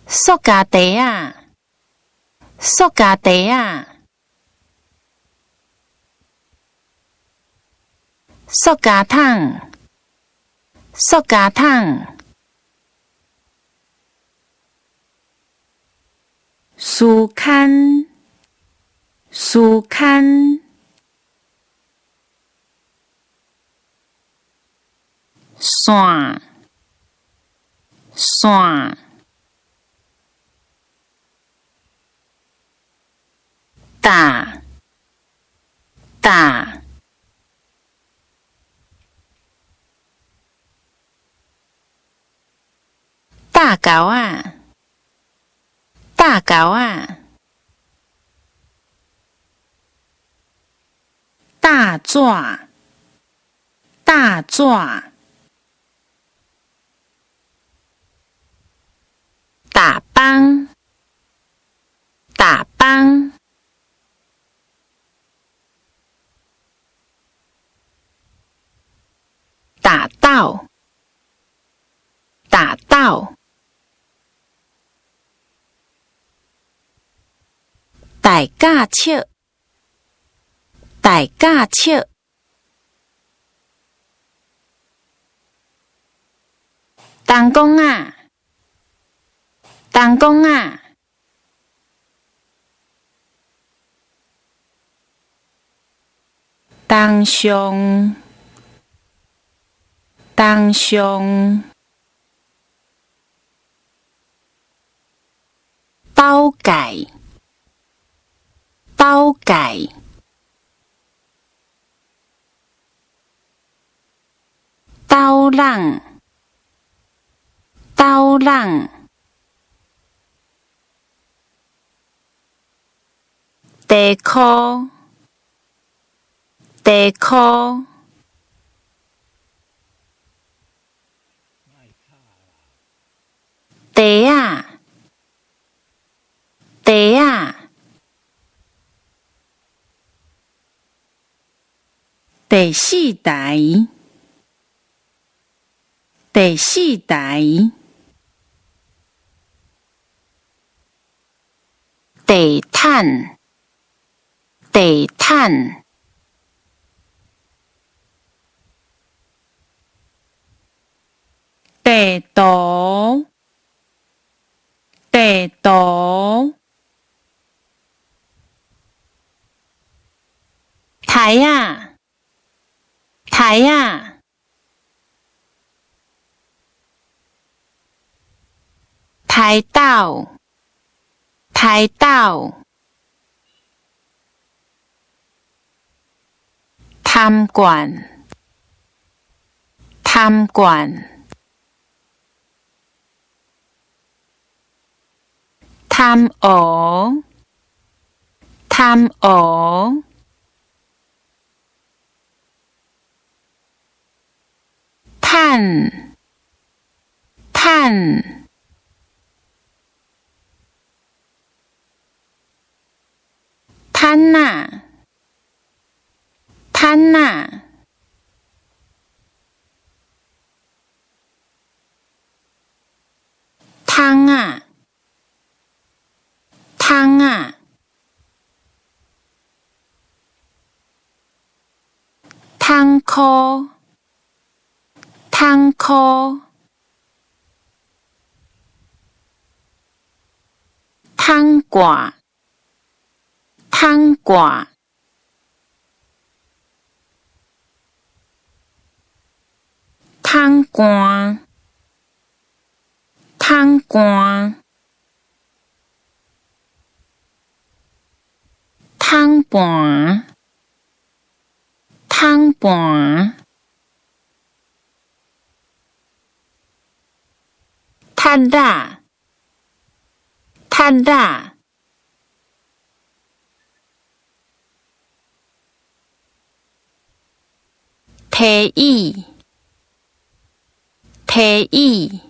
塑膠袋仔，塑膠袋仔，塑膠桶，塑膠桶，書刊，書刊，線，線，打，打，大狗仔，大狗仔，大紙，大紙，打枋，打枋，打鬥，打鬥，大甲笑，大甲笑，东公仔，东公仔，东上，东上，斗界，斗界，斗人，斗人，地箍，地箍，袋仔，袋仔，第四台，第四台，地毯，地毯，地圖，地圖，台仔，台仔，刣斗，刣斗，贪罐，贪罐，贪蚵，贪蚵，趁，趁，摊仔，摊仔，窗仔，窗仔，窗箍，窗箍，窗挂，窗挂，窗关，窗关，窗盘，窗盘，踢仔，踢仔，提椅，提椅。